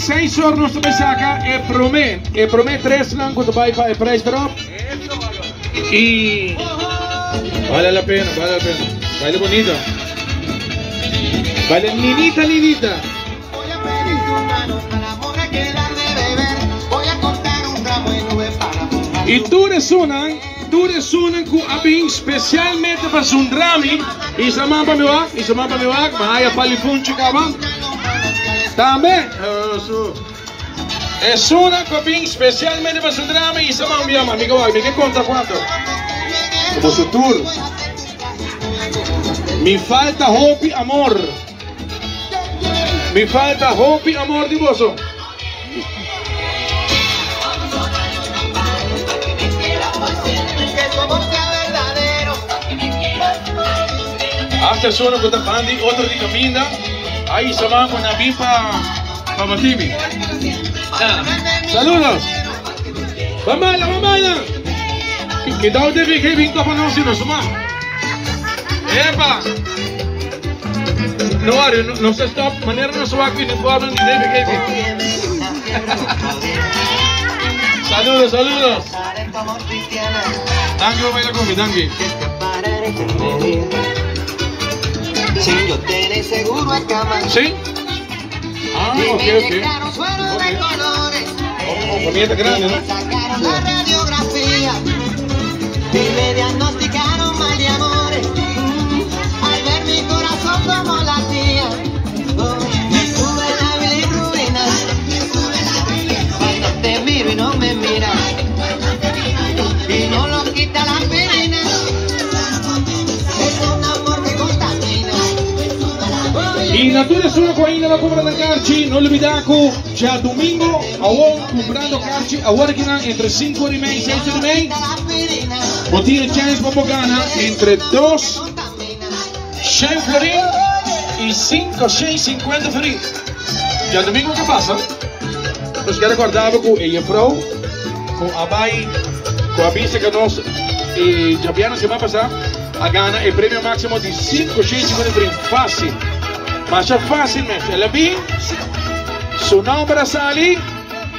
Seis or nos ta bai saka e promé, e promé tresnan ku ta bai pa e prijs drop. I bale la pena, bale la pena. Baile bonito. Baile ninita, ninita. I tur esunnan, tur esunnan ku a bin spesialmente pa zundrami, hisa man pa mi wak, hisa man pa mi wak, mi haya palifunchi kaba. Tambe, esunnan ku a bin spesialmente pa zundrami, hisa man bia, mi ke wak, mi ke konta kuantu. Boso tur. Mi falta hopi amor. Mi falta hopi amor di boso. Hasta esun ku ta bandi otro di kaminda a hisa man ku nan bin pa pa batimi. Saludos. Ban baila, ban baila. Kidao debi ke bin topa nos si nos man. Epa! No worry, no, no se stop. Manera nos wak uniforme di DVKB. Saludos, saludos. Danki pa baila con mi, danki. Sí? Ah, ok, ok. Ok. Oh, oh, familia grande, ¿no? Y na tur esun cu ainda no cumpra nan carchi, no lubida cu djadomingo awor cumprando carchi awor akinan entre cinco ora y mei y seis ora y mei, bo tin e chens pa bo gana entre dos shen florin y cinco shen cincuenta florin. Djadomingo ke pasa, nos kier recorda bo cu e jefrouw cu a bay cu a bisa cu nos e djabièrnè siman pasa, A gana e premio maximo di 550 florin. Facil. Masha facil mes. El a bin, su nomber a sali,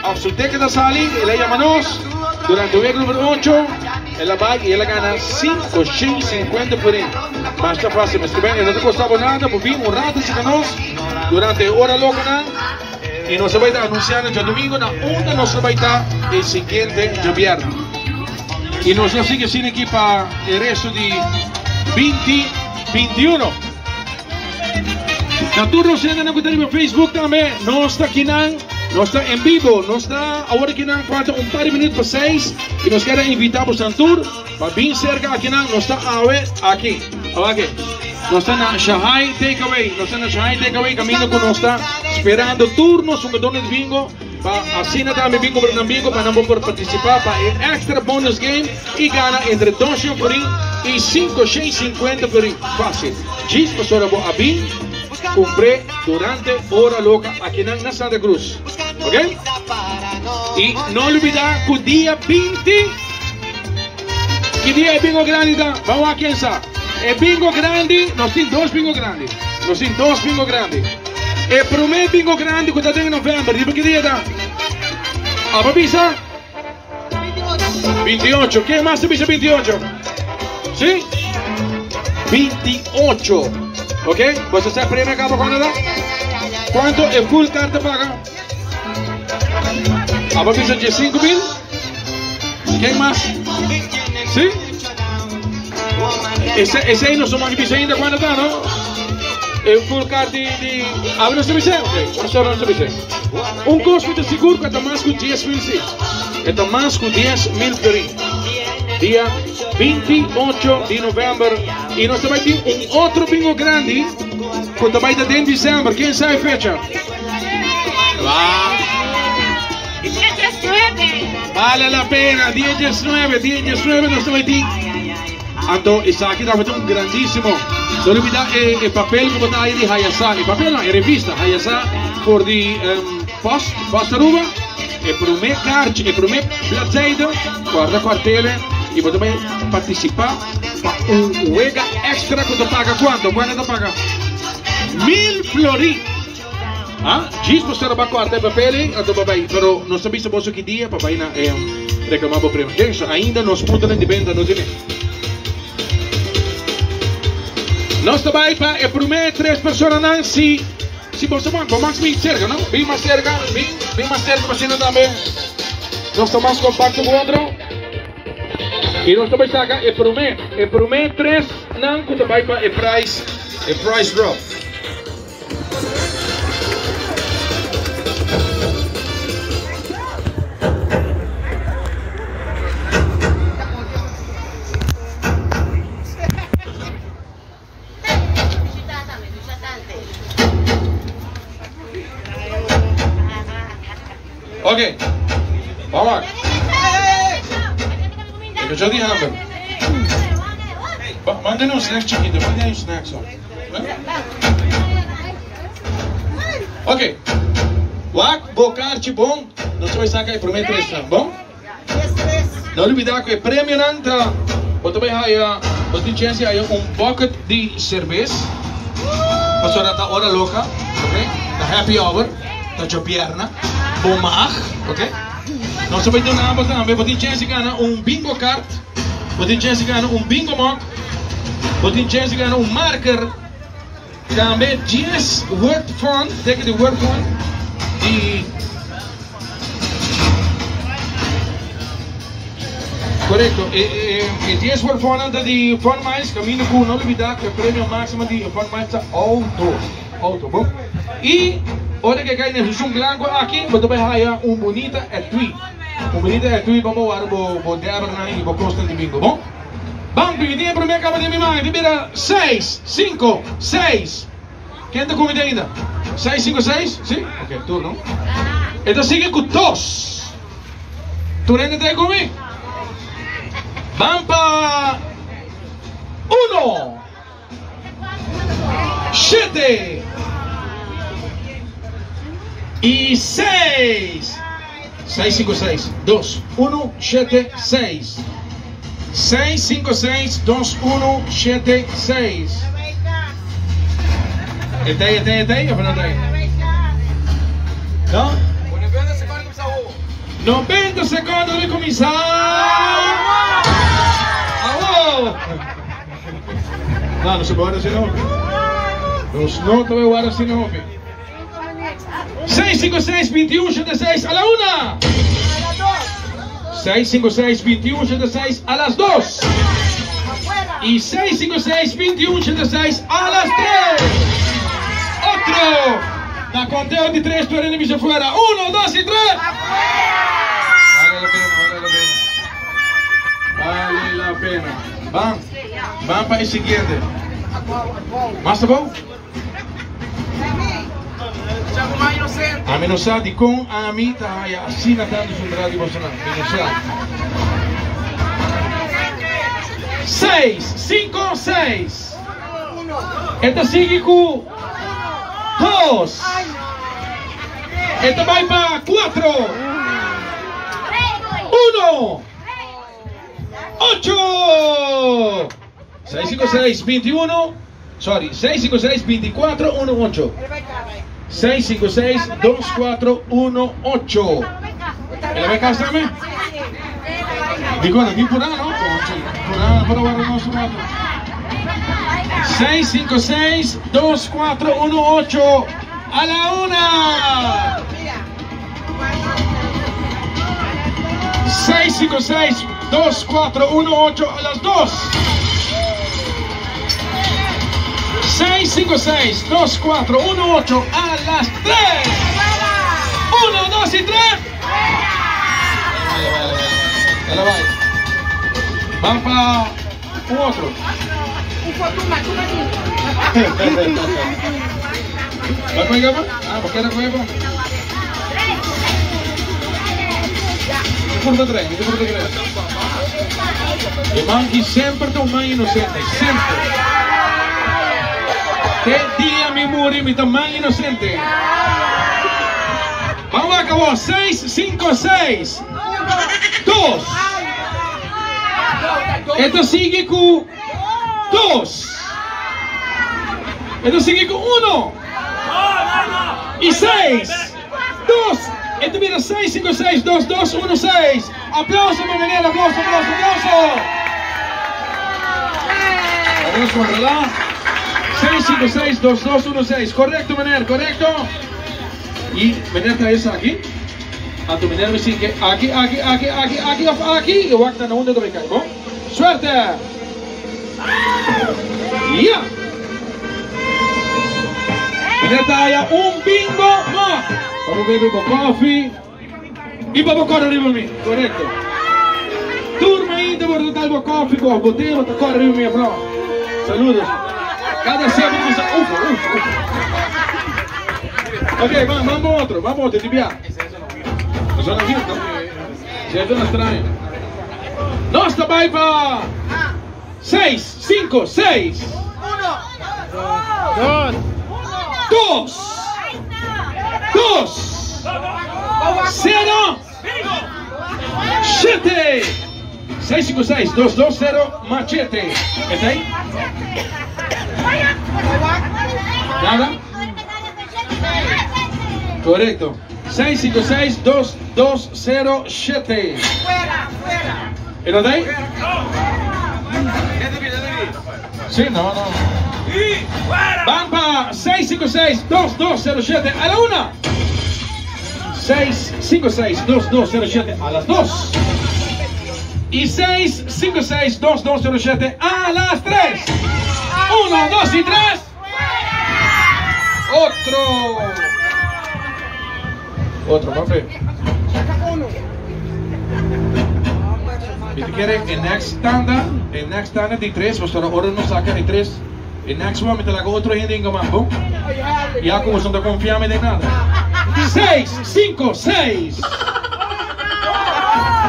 of su ticket a sali, el a yama nos durante week numero ocho, el a bai y el a gana 550 florin. Masha facil mes. E no ta costa bo nada, bo bin un rato cerca nos durante e ora loconan y nos a bai ta anunciando djadomingo na unda nos a bai ta e siguiente djabièrnè. Y nos lo sigui asina aki pa e resto di binti bintiuno. Na tur nos hendenan ku ta riba Facebook tambe, nos ta kinan, nos ta en bibo, nos ta awor kinan falta un par di minuut pa seis y nos kier a invita bosan tur pa bin serka akinan, nos ta awe aki, awaki, nos ta na Shahai Takeaway, nos ta na Shahai Takeaway kaminda ku nos ta sperando tur nos hungadornan di bingo. Pa asina tambe bin kumpra nan bingo pa nan bo por partisipá pa e extra bonus game i gana entre 200 florin i 550 florin. Fásil. Djis pasobra bo a bin kumpr'é durante Ora Loka akinan na Santa Cruz. Ok? I no lubidá ku dia 20, ki dia e bingo grandi ta? Ban wak ken sa. E bingo grandi, nos tin dos bingo grandi. Nos tin dos bingo grandi. E promé bingo grandi ku ta den novèmber, riba ki dia ta? Abo bisa? 28. Ken mas ta bisa 28? Sí? 28. Ok? Boso sa premio kaba kuantu ta? Kuantu e full card ta paga? Abo bisa 15 mil? Ken mas? Sí? Ese, esei no somos bisa ainda kuantu ta, no? E full card di, di... Abo no sa bisa? Ok, pastor no sa bisa. Un kos mi ta sigur ku e ta mas ku 10,000 sí. E ta mas ku 10,000 florin. Dia 28 di november i nos ta bai tin un otro bingo grandi ku ta bai ta den december. Ken sa e fecha? Vale la pena, dia 19, dia 19 nos ta bai tin. Anto esaki tabata un grandísimo. No olbida e, e papel ku bo ta haya di Hayasa, e papel no, e revista Hayasa for di um, Post, Post Aruba. E promé kaartje, e promé bladzijde, guarda kwartele i bo ta bai partisipá pa un wega extra ku ta paga kuanto? Kuanto ta paga? 1000 florin. Ah, djis bo sera ba corta e papel ei, anto bo bai. Pero nos ta bisa boso ki dia pa bai na e reclama bo premio. James, ainda nos puntonan di benta no tene. Nos ta bai pa e prome tres personanan si si boso mag, bo mag bin cerca, no? Bin mas cerca, bin, bin mas cerca pa asina tambe nos ta mas compacto cu otro. Y nos ta bai saca e prome, e prome tres nan cu ta bai pa e price, e price drop. Ok, vamos. Ik heb die handen. Manden un snack chiquito, manden un snack zo. Ok. Wak bo karchi bon. Nos ta bai saka e prome tresnan, bon? No lubida ku e premionan ta, bo ta bai haya, bo tin chens di haya un bucket di serbes, pasobra ta ora loka, ok? Ta happy hour, ta djobierna, bo mag, ok? Nos ta bai duna bo tambe, bo tin chens di gana un bingo card, bo tin chens di gana un bingo mug, Bo tin chens di gana un marker tambe dies word fun teken di word fun di Korekto e e dies word fun nan ta di Fun Miles kaminda ku no lubida ku e premio máksimo di Fun Miles ta outo outo bon i ora ke kai na e sushon blanko aki bo ta bai haya un bunita etui un bunita etui pa bo wara bo bo dèbernan i bo kosnan di bingo bon. Ban pidi e promé kaba den mi man, e ta bira seis, sinku, seis. Ken ta kumida ainda? Seis, sinku, seis? Si? Ok, turno. E ta sigui ku dos. Tur hende ta ei ku mi? Ban pa uno, shete i seis. Seis, sinku, seis, dos, uno, shete, seis. Seis, sinku, seis, dos, uno, shete, seis. E ta ei, e ta ei, e ta ei of no ta ei? No? Noventa sekondo debe kuminsá awor. No, no se puede asina hopi. Nos no ta bay wara asina hopi. Seis, sinku, seis, binti un, shete, seis, a la una. Seis, sinku, seis, binti un, shete, seis, a las dos. Y seis, sinku, seis, binti un, shete, seis, a las tres. Otro. Na conteo di tres tur hende bisa fuera. Uno, dos y tres. Vale la pena, vale la pena. Vale la pena. Ban, ban pa e siguiente. Mas abou? Ami no sa dikon ami ta haya asina tantu zundra di bosonan. Mi no sa. Seis, sinku, seis. E ta sigui ku dos. E ta bai pa kuatro. Uno. Ocho! Seis sinku seis binti uno, sorry, seis sinku seis binti kuatro uno ocho. Seis sinku seis dos kuatro uno ocho. El a bai kas tambe? Dikon a tin purá no? Purá por a warda nos un rato. Seis sinku seis dos kuatro uno ocho. A la una! Seis sinku seis dos kuatro uno ocho a las dos. Seis sinku seis dos kuatro uno ocho a las tres. Uno, dos y tres. Ela bai. Ban pa un otro. Bai pa Gaba? Ah, bo keda ku Eva? Mi ta purba trei, mi ta purba trei. E man ki semper ta un man inosente, semper. Te dia mi muri mi ta man inosente. Ban wak awor, seis, sinku, seis, dos. E ta sigui ku dos. E ta sigui ku uno. Y 6, 2, e ta bira 6, 5, 6, 2, 2, 1, 6. Aplauso pa meneer, aplauso, aplauso, aplauso. Vamos controlar. 6, 5, 6, 2, 2, 1, 6. Correcto, meneer, correcto. Y meneer trae esaki. Anto meneer me sigue aki, aki, aki, aki, aki of aki. Y wak na unda ta kai. Bon? Suerte! Ja! Meneer ta un bingo mok. Vamos bebe bo koffie. Y pa bo corre riba mi. Correcto. Tur mainta bo ta dal bo koffie cu of bo te, bo ta corre riba mi afro. Saludos. Cada semana bisa ufa, ufa, ufa. Ok, vamos otro, vamos otro, tibia. Zona viento. Cierto no extraño. Nos ta bay pa 6, 5, 6. 2. 2, 2, 0, 7. 6, 5, 6, 2, 2, 0, machete. ¿Está ahí? Nada? Correcto. 6, 5, 6, 2, 2, 0, 7. ¿Está ahí? Sí, no, no. Van pa 6, 5, 6, 2, 2, 0, 7 a la una. 6, 5, 6, 2, 2, 0, 7 a las 2. Y 6, 5, 6, 2, 2, 0, 7 a las 3. 1, 2 y 3. Otro. Otro, papi. Y tu quiere el next tanda, el next tanda di 3, pues ahora no saca di 3. El next one me te la hago otro gente en gamambo. Ya como son de confiame de nada. 6, 5, 6.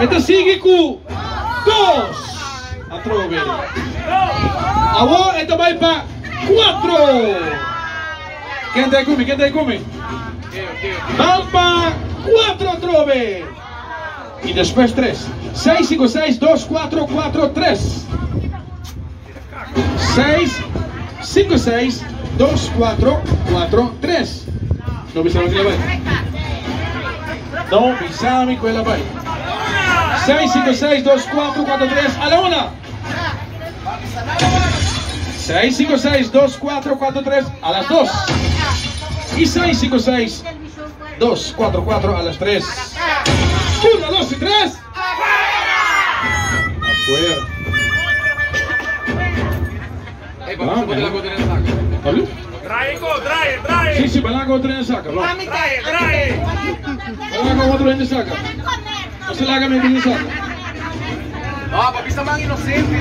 Esto sigue con 2. Atrove. Ahora esto va para 4. ¿Quién te come? ¿Quién te come? Van pa 4 atrove. Y después 3. 6, 5, 6, 2, 4, 4, 3. 6, 5, 6, 2, 4, 4, 3. No pisame quella vai. No pisame quella vai. 6, 5, 6, 2, 4, 4, 3. A la una. 6, 5, 6, 2, 4, 4, 3. A las 2. Y 6, 5, 6, 2, 4, 4 a las 3. 1, 2 y 3. Afuera. Pablo? Trae, trae, trae. Sí, sí, van a otro en saca. Va. Trae, trae. Van a otro en saca. No se la haga en saca. No, papi está más inocente.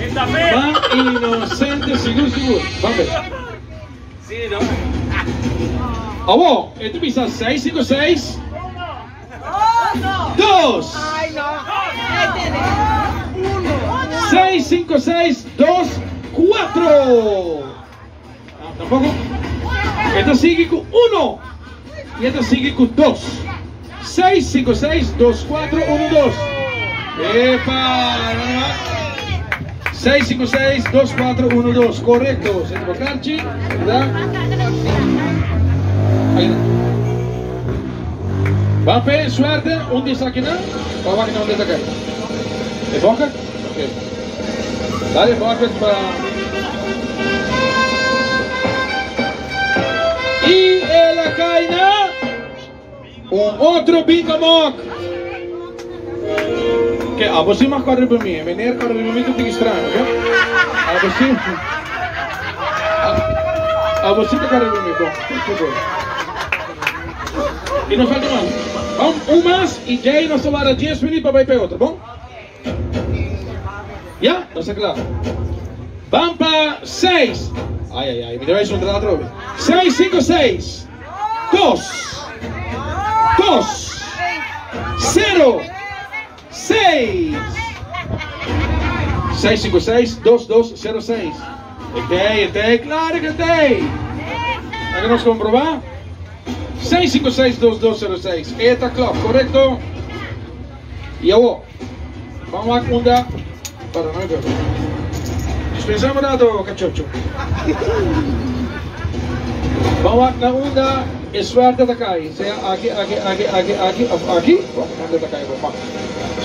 Esta fe. Va inocente, seguro, seguro. Va a ver. Sí, no. Abo, esto pisa 6, 5, 6. 2. Ay, no. 6, 5, 6, 2, 4. Ah, tampoco. Esto sigue con 1. Y esto sigue con 2. 6, 5, 6, 2, 4, 1, 2. ¡Epa! 6, 5, 6, 2, 4, 1, 2. Correcto. Centro Carchi, ¿verdad? Ahí está. Va a suerte. Un día aquí, ¿no? O va a un día acá. ¿De boca? Ok. Dale, boca para. Y el caina. Un otro bingo mok. Que a você mag corre para mim, meneer corre para mim, tu tem estranho, ok? A você. A você que corre para mim, bom, por favor. E não falta mais. Vamos, um mais e já nós vamos 10 minutos para ir para outro, bom? Já? Não está claro. Vamos para 6. Ai, ai, ai, me deu um outro. 6, 5, 6. 2. 2. 0. 6. 6, 5, 6, 2, 2, 0, 6. Tem, claro que tem. Vamos comprovar? 6, 5, 6, 2, 2, 0, 6. Eta klopt, correcto? E eu vamos a unda para não ver. Dispensamos dato, cachocho. Ban wak na unda e suerte ta kai. Sea aki, aki, aki, aki, aki of aki. Wak unda ta kai bo. Ban.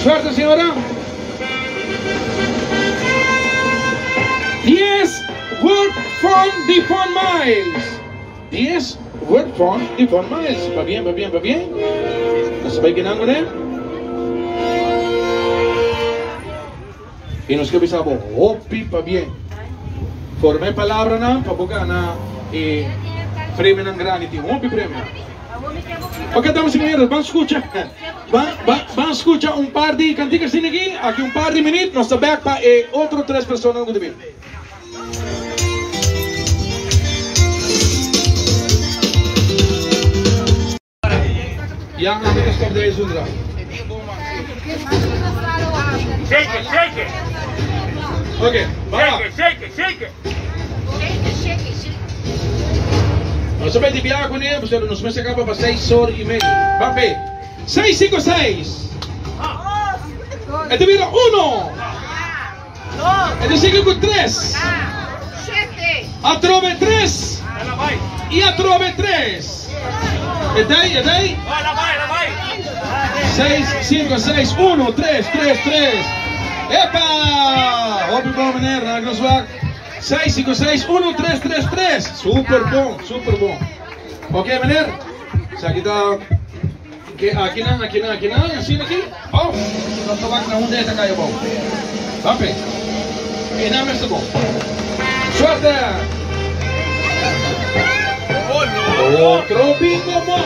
Suerte señora. Dies Word Fun di Fun Miles. Dies Word Fun di Fun Miles. Pabien, pabien, pabien. Nos ta bai kinan kuné. I nos ke bisa bo hopi pabien. Forma e palabranan pa bo gana e premionan grandi. Tin hopi premio. Ok, damas y caballeros, ban scucha, ban, ban, ban scucha un par di cantica asina aki. Aki un par di minuut nos ta bek pa e otro tres personanan cu ta bin. Ya ami ta stop de e zundra. Shake it, shake it. Ok, ba. Shake it, shake it, shake it. Nos a bai di biaha kuné, pasobra nos mester kaba pa seis or i medio. Ban p'e. Seis sinku seis. E ta bira uno. E ta sigui ku tres. Atrobe tres i atrobe tres. E ta ei, e ta ei. Seis, sinku, seis, uno, tres, tres, tres. Epa! Hopi bon, meneer. Nan nos wak. Seis, sinku, seis, uno, tres, tres, tres. Super bon, super bon. Ok, meneer. Esaki ta. Ke akinan, akinan, akinan, asina aki. Oh, nos ta wak na unda e ta kai abou. Ban pe. Einan mester bon. Suerte! Otro bingo mo.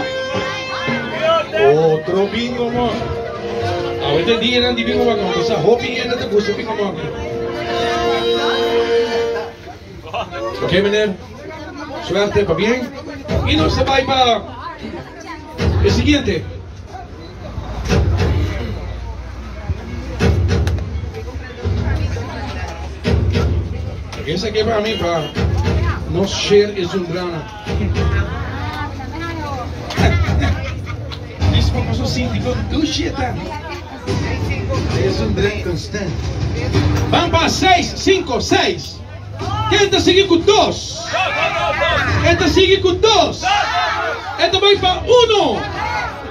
Otro bingo mo. Awe ta dianan di bingo wak no. Sa hopi hende ta gusta bingo mo aki. Ok, meneer. Suerte, pabien. I nos ta bai pa. E siguiente. Esaki pa mi pa nos share e zundrana. Dis pa paso sinti con dushi e ta. E zundra constant. Ban pa seis, cinco, seis. Ken ta sigui ku dos? E ta sigui ku dos. E ta bai pa uno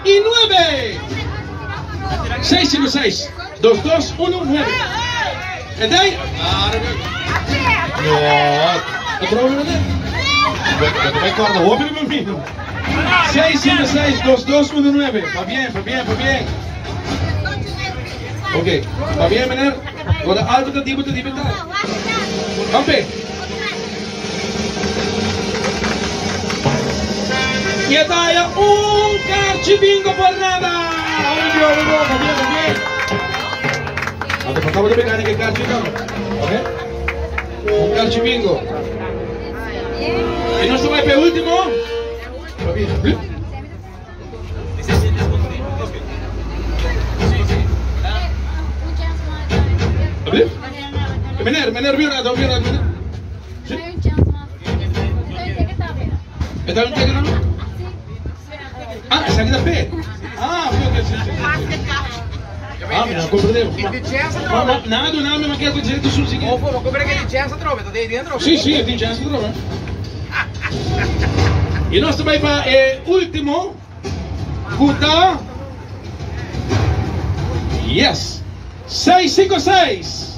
i nuebe. Seis sinku seis, dos dos uno nuebe. E ta ei? No, otro ora no. Bo ta bai kòrda hopi riba mi. Seis sinku seis, dos dos uno nuebe. Pabien, pabien, pabien. Ok, pabien meneer. Ora algo ta di bo ta di berdad. Kampe. Y e ta haya un karchi bingo por nada. Hopi bien, hopi bon, hopi bien, hopi bien. Anto pa tabata be gana ke karchi no. Ok? Un karchi bingo. Y nos ta bai pa e ultimo. Pabien. Meneer, meneer, wie raad, wie raad, meneer. Sí. Está un cheque, no? Ah, esa aquí pe. Ah, ok, ok, sí, sí, sí. Ah, mi no comprende. Ma, ma, nada, nada, mi ma quiero que tu su siguiente. Ojo, ma comprende que chance trove, te dentro. Sí, sí, tin chance trove. I nos ta bai pa e ultimo ku ta Yes! Seis sinku seis.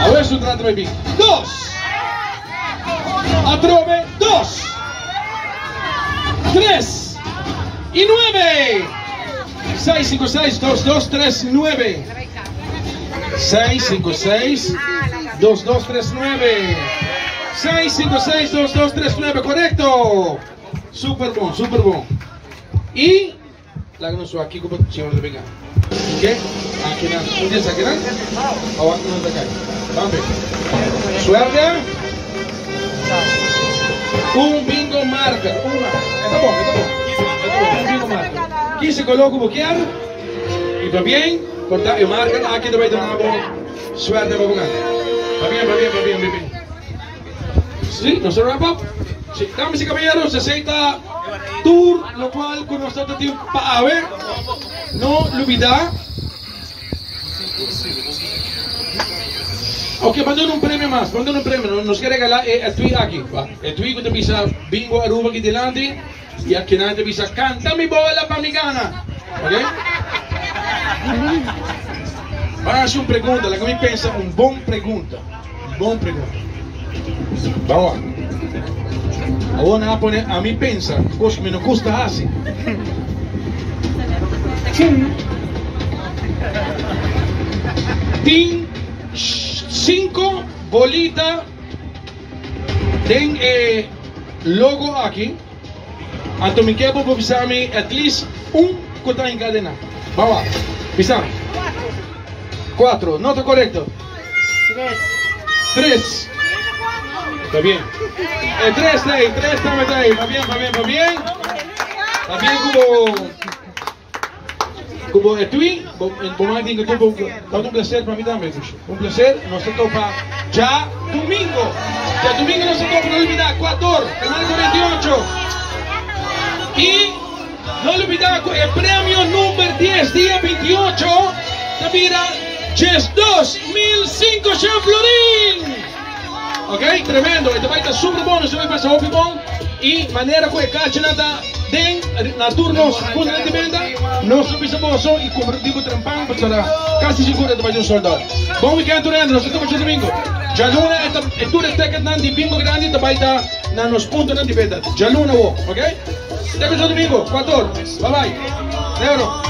Awe su trata bai bin. Dos. Atrobe dos. Tres. I nuebe. Seis sinku seis dos dos tres nuebe. Seis sinku seis dos dos tres nuebe. Seis sinku seis dos dos tres nuebe korekto. Super bon, super bon. I laga nos wak kiko pa señor ta bringa. Oke, aki nan. Un di esaki nan. A wak nan ta kai. Ban be. Suerte. Un bingo marker. Un mas. E ta bon, e ta bon. E ta bon. Un bingo marker. Kise koló ku bo kier. I pabien, por ta e marker aki ta bai duna bo suerte pa bo gana. Pabien, pabien, pabien, pabien. Si, nos ta wrap up. Si, damas y caballeros, esey ta tur locual cu nos ta tin pa awe. No lubida. Ok, ban duna un premio mas, ban duna un premio. Nos ke regalá e etui aki. Etui ku ta bisa Bingo Aruba aki dilanti i akinan ta bisa Kanta mi bola pa mi gana. Ok? Ban hasi un pregunta, laga mi pensa un bon pregunta. Un bon pregunta. Ban wak. Awor nan a pone ami pensa kos ku mi no gusta hasi. Tin cinco bolita den e logo aki, anto mi ke bo por bisa mi at least un ku ta encadena. Ban wak, bisa mi. Cuatro, no ta corecto. Tres. Ta bien. E tres ta ey, tres tambe ta ey. Pabien, pabien, pabien. Pabien ku bo ku bo etui, bo bo mai tin ku tur bo tabata un placer pa mi tambe, Tusha. Un placer. Nos ta topa djadumingo. Djadumingo nos ta topa, no olbida, Ecuador, Canal 48. I no olbida ku e premio number dies dia 28 ta bira 12,500 florin! Ok, tremendo, e ta bai ta super bon, nos ta bai pasa hopi bon y manera cu e cachanan ta den na tur nos puntonan di benta, nos lo bisa boso y cumpra tipo trempan pasobra casi sigur e ta bai ta un sold out. Bon weekend tur hende, nos ta topa djadomingo. Djaluna e ta e tur e ticketnan di bingo grandi ta bai ta na nos puntonan di benta djaluna awo, ok? Te cu djadomingo, cuator, bye bye. Negro.